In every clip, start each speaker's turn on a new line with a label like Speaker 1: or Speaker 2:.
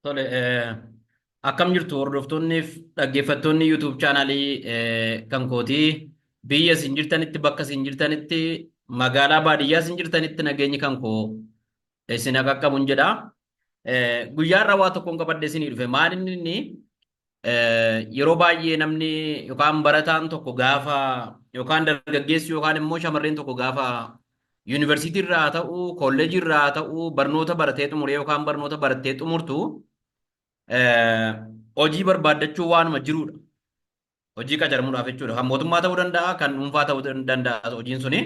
Speaker 1: Tole, akkam jirtu hordoftoonni fi dhaggeeffattoonni YouTube chaanaalii kan kootii? Biyya isin jirtanitti, bakka isin jirtanitti, magaalaa baadiyyaa isin jirtanitti nageenyi kan koo isin haa qaqqabun jedha. Guyyaa irraa waa tokkoon qabadhee isinii dhufe. Maal inni yeroo baay'ee namni yookaan barataan tokko gaafa yookaan dargaggeessi yookaan immoo shamarreen tokko gaafa yuunivarsiitii irraa haa ta'u, kolleejii irraa haa ta'u, barnoota baratee xumuree yookaan barnoota barattee xumurtu hojii barbaaddachuu waanuma jirudha. Hojii qacaramuudhaaf jechuudha. Kan mootummaa ta'uu danda'a, kan dhuunfaa ta'uu danda'a hojiin suni.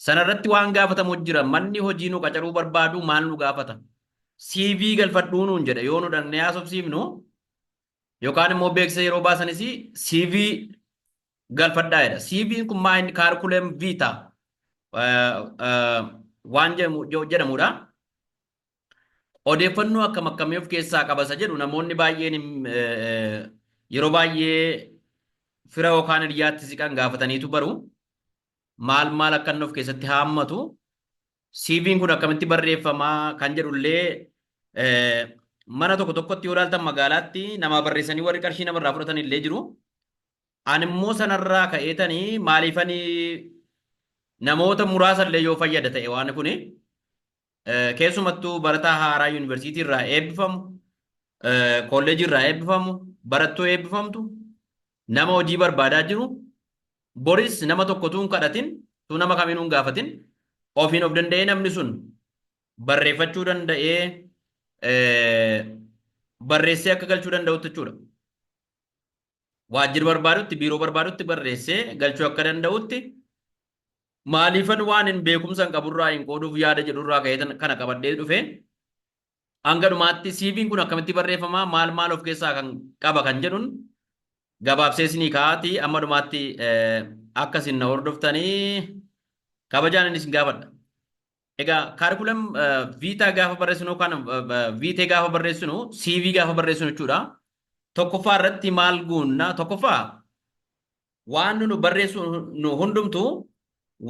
Speaker 1: Sanarratti waan gaafatamu jira. Manni hojii nu qacaruu barbaadu maal nu gaafata? CV galfadhuu nuun jedha. Yoo nu dhaqnee haasofsiifnu yookaan immoo beeksisa yeroo baasanis CV galfadhaa jedha. CV'n kun maa inni? Curriculum vitae waan jedhamudha. Odeeffannoo akkam akkamii of keessaa qaba isa jedhu namoonni baay'een yeroo baay'ee fira yookaan hiriyaatti siqan gaafataniitu baru. Maal maal akka inni of keessatti haammatu, CV'n kun akkamitti barreeffamaa kan jedhullee, mana tokko tokkotti yoo ilaaltan magaalaatti namaa barreessanii warri qarshii namarraa fudhatan illee jiru. Ani immoo sanarraa ka'eetanii maaliifanii namoota muraasa illee yoo fayyada ta'e, waan kuni keessumattuu barataa haaraa yuunivarsiitii irraa eebbifamu, kolleejii irraa eebbifamu, barattuu eebbifamtu, nama hojii barbaadaa jiru, boris nama tokko tuun kadhatin, tuu nama kamiinuu hin gaafatin, ofiin of danda'ee namni sun barreeffachuu danda'ee barreessee akka galchuu danda'utti jechuudha. Waajjira barbaadutti, biiroo barbaadutti barreessee galchuu akka danda'utti maaliifan waan hin beekumsa hin qaburraa hin qooduuf yaada jedhurraa ka'ee kana qabadhee dhufe. Hanga dhumaatti CV'n kun akkamitti barreeffamaa, maal maal of keessaa kan qaba kan jedhuun gabaabsee isinii kaa'aatii amma dhumaatti akka isin na hordoftanii kabajaan inni isin gaafadha. Egaa curriculum vitae gaafa barreessinu yookaan vitae gaafa barreessinu, CV gaafa barreessinu jechuudha. Tokkoffaa irratti maal guunna? Tokkoffaa waan nu barreessu nu hundumtuu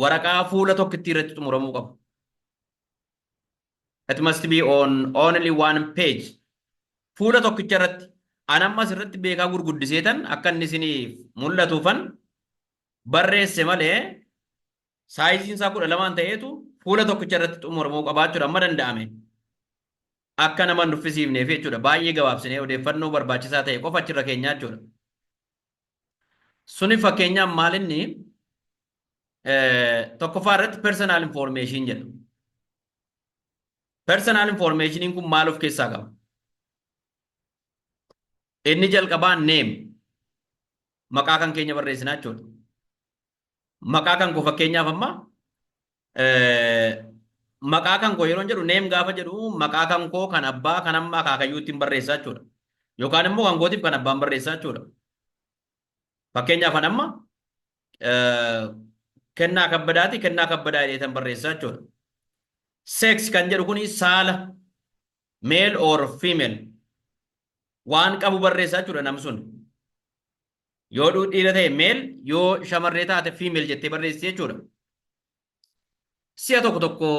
Speaker 1: waraqaa fuula tokkittii irratti xumuramuu qabu. It must be on only one page. Fuula tokkicha irratti. An ammas irratti beekaa gurguddiseetan akka inni isiniif mul'atuufan barreesse malee sizeiin isaa 12n ta'eetu fuula tokkicha irratti xumuramuu qabaachuudha amma danda'ame. Akka nama hin nuffisiifneef jechuudha. Baay'ee gabaabsinee odeeffannoo barbaachisaa ta'e qofa achirra keenyaa jechuudha. Suni fakkeenyaaf maal inni? Tokkoffaa irratti personal information jedha. Personal informationiin kun maal of keessaa qaba? Inni jalqabaa name, maqaa kan keenya barreessinaa jechuudha. Maqaa kan koo fakkeenyaaf amma maqaa kan koo yeroo jedhu, name gaafa jedhu, maqaa kan koo, kan abbaa, kan amma akaakayyuutti hin barreessaa jechuudha. Yookaan immoo kan kootiif kan abbaan barreessaa jechuudha. Fakkeenyaaf an amma Kennaa Kabbadaati, Kennaa Kabbadaa jedheetan barreessaa jechuudha. Sex kan jedhu kuni saala, male or female, waan qabu barreessaa jechuudha namni sun. Yoo dhiira ta'e male, yoo shamarree taate female jettee barreessiti jechuudha. Si'a tokko tokko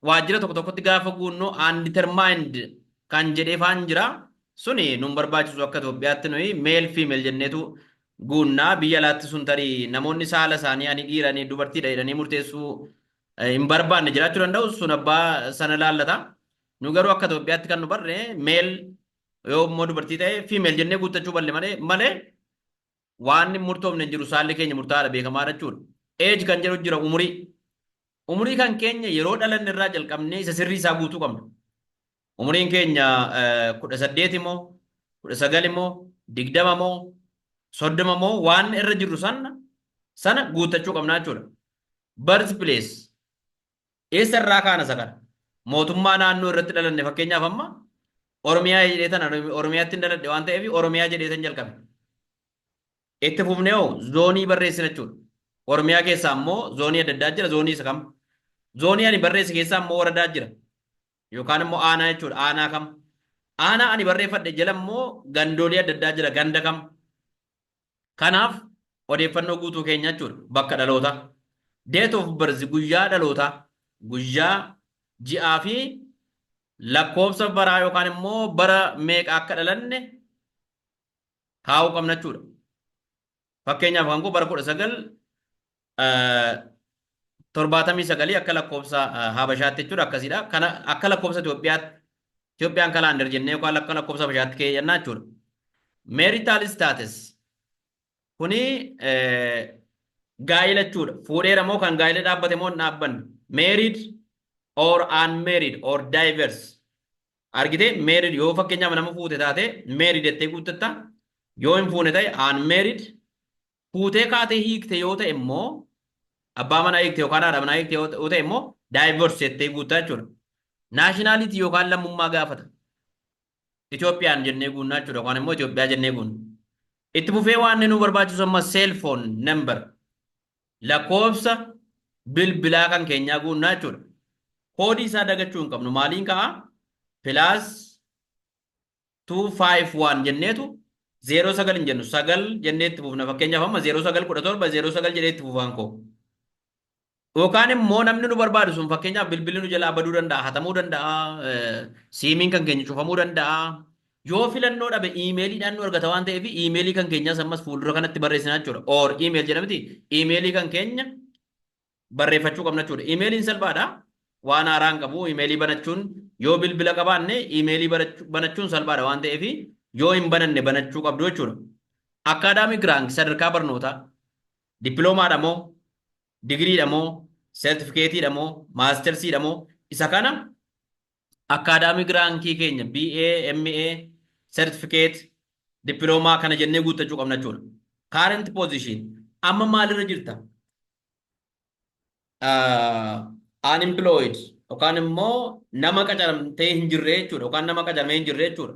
Speaker 1: waajjira tokko tokkotti gaafa guunnu undetermined kan jedhee faan jira. Suni nun barbaachisu. Akka Itoophiyaatti nuyi male, female jenneetu guunnaa. Biyya alaatti sun tarii namoonni saala isaanii ani dhiira, ani dubartiidha jedhanii murteessuu hin barbaanne jiraachuu danda'u, sun abbaa sana laallata. Nu garuu akka Itoophiyaatti kan nu barre male, yoo immoo dubartii ta'e female jennee guuttachuu balle malee waan hin murtoofne hin jiru. Saalli keenya murtaa'aadha, beekamaadha jechuudha. Age kan jedhu jira, umurii. Umurii kan keenya yeroo dhalanne irraa jalqabnee isa sirrii isaa guutuu qabna. Umuriin keenya 18 immoo, 19 immoo, 20 moo, 30 moo, waan irra jirru sana sana guuttachuu qabna jechuudha. Birth place, eessa irraa kaana isa kana? Mootummaa naannoo irratti dhalanne. Fakkeenyaaf amma Oromiyaa jedheetan, Oromiyaatti hin dhaladhe waan ta'eef Oromiyaa jedheetan jalqabe. Itti fufnee hoo zoonii barreessina jechuudha. Oromiyaa keessaa immoo zoonii adda addaa jira. Zoonii isa kam? Zoonii ani barreesse keessaa immoo waradaa jira. Yookaan immoo aanaa jechuudha. Aanaa kam? Aanaa ani barreeffadhe jala immoo gandoolii adda addaa jira. Ganda kam? Kanaaf odeeffannoo guutuu keenya jechuudha. Bakka dhalootaa. Date of birth, guyyaa dhalootaa. Guyyaa, ji'aa fi Lakkoofsa baraa yookaan immoo bara meeqa akka dhalanne kaa'uu qabna jechuudha. Fakkeenyaaf, kan koo bara 1979 akka lakkoofsa Habashaatti jechuudha, akkasiidha. Kana akka lakkoofsa Itoophiyaatti, Itoophiyaan calendar jennee yookaan akka lakkoofsa Habashaatti keeyyannaa jechuudha. Marital status kuni gaa'ila jechuudha. Fuudheera moo, kan gaa'ila dhaabbate moo hin dhaabbanne? Married or unmarried or divorce. Argitee, married yoo fakkeenyaaf nama fuute taate, married jettee guuttatta. Yoo hin fuune ta'e, unmarried. Fuutee kaatee hiikte yoo ta'e immoo, abbaa manaa hiikte yookaan haadha manaa hiikte yoo ta'e immoo, divorce jettee guuttaa jechuudha. Nationality yookaan lammummaa gaafata. Itoophiyaan jennee guunnaa jechuudha, yookaan immoo Itoophiyaa jennee guunna. Itti fufee waan nu barbaachisu amma cell phone number, lakkoofsa bilbilaa kan keenyaa guunnaa jechuudha. Koodii isaa dagachuu hin qabnu. Maaliin ka'a? Plus 251 jenneetu, 09 hin jennu, sagal jennee itti fufna. Fakkeenyaaf, amma 09 17 09 jedhee itti fufaan koo. Yookaan immoo namni nu barbaadu sun, fakkeenyaaf, bilbilli nu jalaa baduu danda'a, hatamuu danda'a, siimiin kan keenya cufamuu danda'a. Yoo filannoo dhabe iimeeliidhaan nu argata waan ta'eef, iimeelii kan keenyas ammas fuuldura kanatti barreessina jechuudha. Or email jedhamti, iimeelii kan keenya barreeffachuu qabna jechuudha. Iimeeliin salphaadha. Waan haaraa hin qabu. Iimeelii banachuun, yoo bilbila qabaanne iimeelii banachuun salphaadha waan ta'eef, yoo hin bananne banachuu qabdu jechuudha. Academic rank, sadarkaa barnootaa, dippiloomaadha moo, digiriidha moo, seertifikeetiidha moo, maastarsiidha moo, isa kana academic rankii keenya BA, MA, certificate, dippiloomaa kana jennee guuttachuu qabna jechuudha. Current position, amma maalirra jirta? Unemployed yookaan immoo nama qacaramtee hin jirre jechuudha, yookaan nama qacaramee hin jirre jechuudha.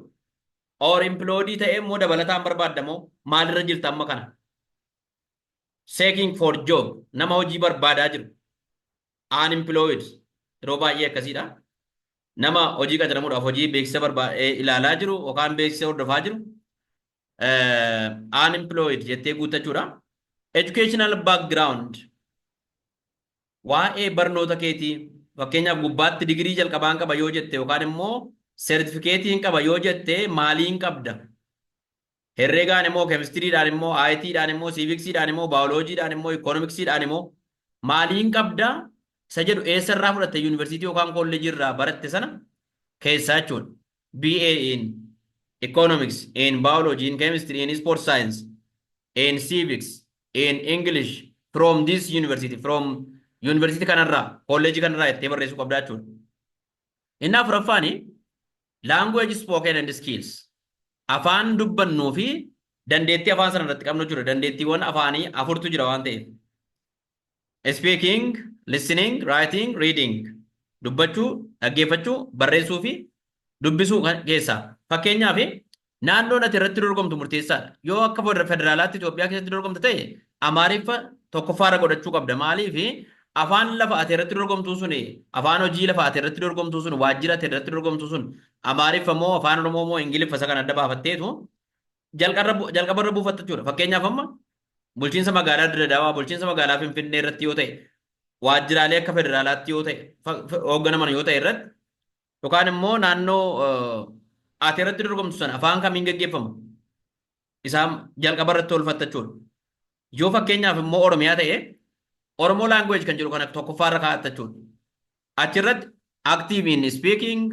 Speaker 1: Or employed ta'ee immoo dabalataan barbaadda moo, maalirra jirta amma kana? Seeking for job, nama hojii barbaadaa jiru. Unemployed yeroo baay'ee akkasiidha. Nama hojii qacaramuudhaaf hojii beeksisa barbaadee ilaalaa jiru yookaan beeksisa hordofaa jiru. Unemployed jettee guuttachuudha. Educational background, waa'ee barnoota keetii, fakkeenyaaf gubbaatti digirii jalqabaan qaba yoo jette yookaan immoo seertifikeetiin qaba yoo jette, maaliin qabda? Herreegaan immoo, keemistiriidhaan immoo, ITdhaan immoo, siiviksiidhaan immoo, baayoloojiidhaan immoo, ikoonomiksiidhaan immoo, maaliin qabda isa jedhu, eessarraa fudhatte, yuunivarsiitii yookaan kolleejii irraa baratte sana keessaa jechuudha. BA in Economics, in Biology, in Chemistry, in Sport Science, in Civics, in English from this university, from university kanarraa, kolleejii kanarraa jettee barreessuu qabdaa jechuudha. Inni afuraffaani language spoken and skills. Afaan dubbannuu fi dandeettii afaan sana irratti qabnu jira. Dandeettiiwwan afaanii afurtu jira waan ta'eef. Speaking, listening, writing, reading. Dubbachuu, dhaggeeffachuu, barreessuu fi dubbisuu keessaa. Fakkeenyaaf, naannoon ati irratti dorgomtu murteessaadha. Yoo akka federaalaatti Itoophiyaa keessatti dorgomtu ta'e, Amaariffa tokkoffaarra godhachuu qabda. Maaliif? Afaan lafa ati irratti dorgomtuu sun, afaan hojii lafa ati irratti dorgomtuu sun, waajjira ati irratti dorgomtuu sun Amaariffa moo, Afaan Oromoo moo, Ingiliffa, isa kan adda baafatteetu jalqabarra buufatta jechuudha. Fakkeenyaaf, amma bulchiinsa magaalaa Dirre Dawaa, bulchiinsa magaalaa Finfinnee irratti yoo ta'e, waajjiraalee akka federaalaatti yoo ta'e hoogganaman yoo ta'e irratti, yookaan immoo naannoo ati irratti dorgomtu sana afaan kamiin gaggeeffama? Isaan jalqaba irratti oolfatta jechuudha. Yoo fakkeenyaaf immoo Oromiyaa ta'e, Oromoo language kan jedhu kana tokkoffaa irra kaa'atta jechuudha. Achirratti active in speaking,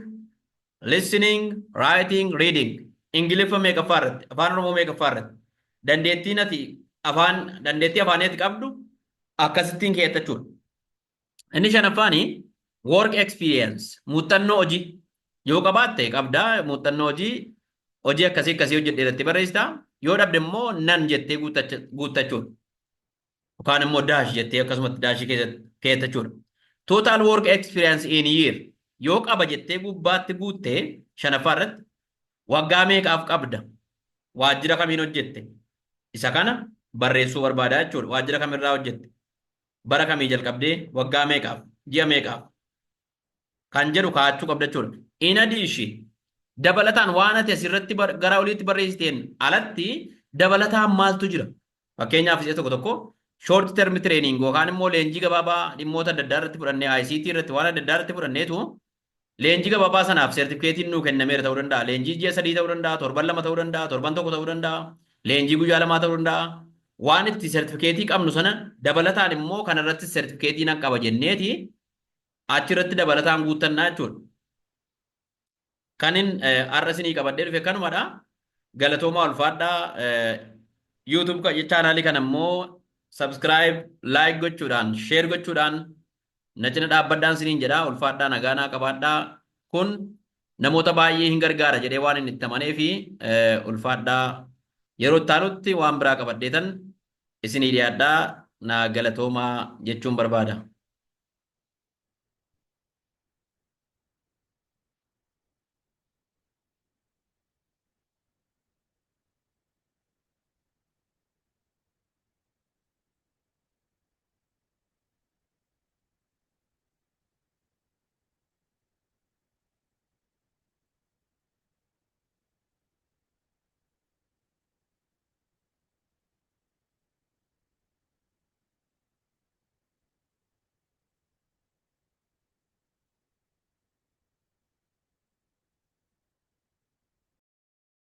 Speaker 1: listening, writing, reading. Ingiliffa meeqaffaa irratti, Afaan Oromoo meeqaffaa irratti. Dandeettiin ati afaan, dandeettii afaanii ati qabdu akkasittiin keetta jechuudha. Inni shanaffaani work experience, muuxannoo hojii yoo qabaatte qabdaa, muuxannoo hojii, hojii akkasii akkasii hojjedhe irratti barreessitaa, yoo dhabde immoo none jettee guuttachuudha. Yookaan immoo dash jettee akkasumatti dashii keessatti keettachuudha. Total work experience in year yoo qaba jettee gubbaatti guuttee, shanaffaa irratti waggaa meeqaaf qabda? Waajjira kamiin hojjette? Isa kana barreessuu barbaada jechuudha. Waajjira kamirraa hojjette? Bara kamii jalqabdee, waggaa meeqaaf, ji'a meeqaaf kan jedhu kaa'achuu qabda jechuudha. In addition, dabalataan, waan ati asirratti gara oliitti barreessiteen alatti dabalataan maaltu jira? Fakkeenyaaf, isa tokko tokko short term training yookaan immoo leenjii gabaabaa dhimmoota adda addaa irratti fudhannee, ICT irratti, waan adda addaa irratti fudhanneetu Leenjii gabaabaa sanaaf seertifikeetiin nuu kennameera ta'uu danda'a. Leenjii ji'a 3 ta'uu danda'a, torban 2 ta'uu danda'a, torban 1 ta'uu danda'a, leenjii guyyaa 2 ta'uu danda'a. Waan itti seertifikeetii qabnu sana dabalataan immoo kanarratti seertifikeetii nan qaba jenneeti achirratti dabalataan guuttannaa jechuudha. Kanin har'a isinii qabadhee dhufe kanumadha. Galatoomaa, ulfaadhaa. YouTube chaanaalii kana immoo subscribe, like gochuudhaan, share gochuudhaan na cina dhaabbadhaan isiniin jedha. Ulfaadhaa, nagaa naa qabaadhaa. Kun namoota baay'ee hin gargaara jedhee waan inni itti amanee fi ulfaadhaa, yeroo itti aanutti waan biraa qabadheetan isinii dhiyaadhaa, naa galatoomaa jechuun barbaada.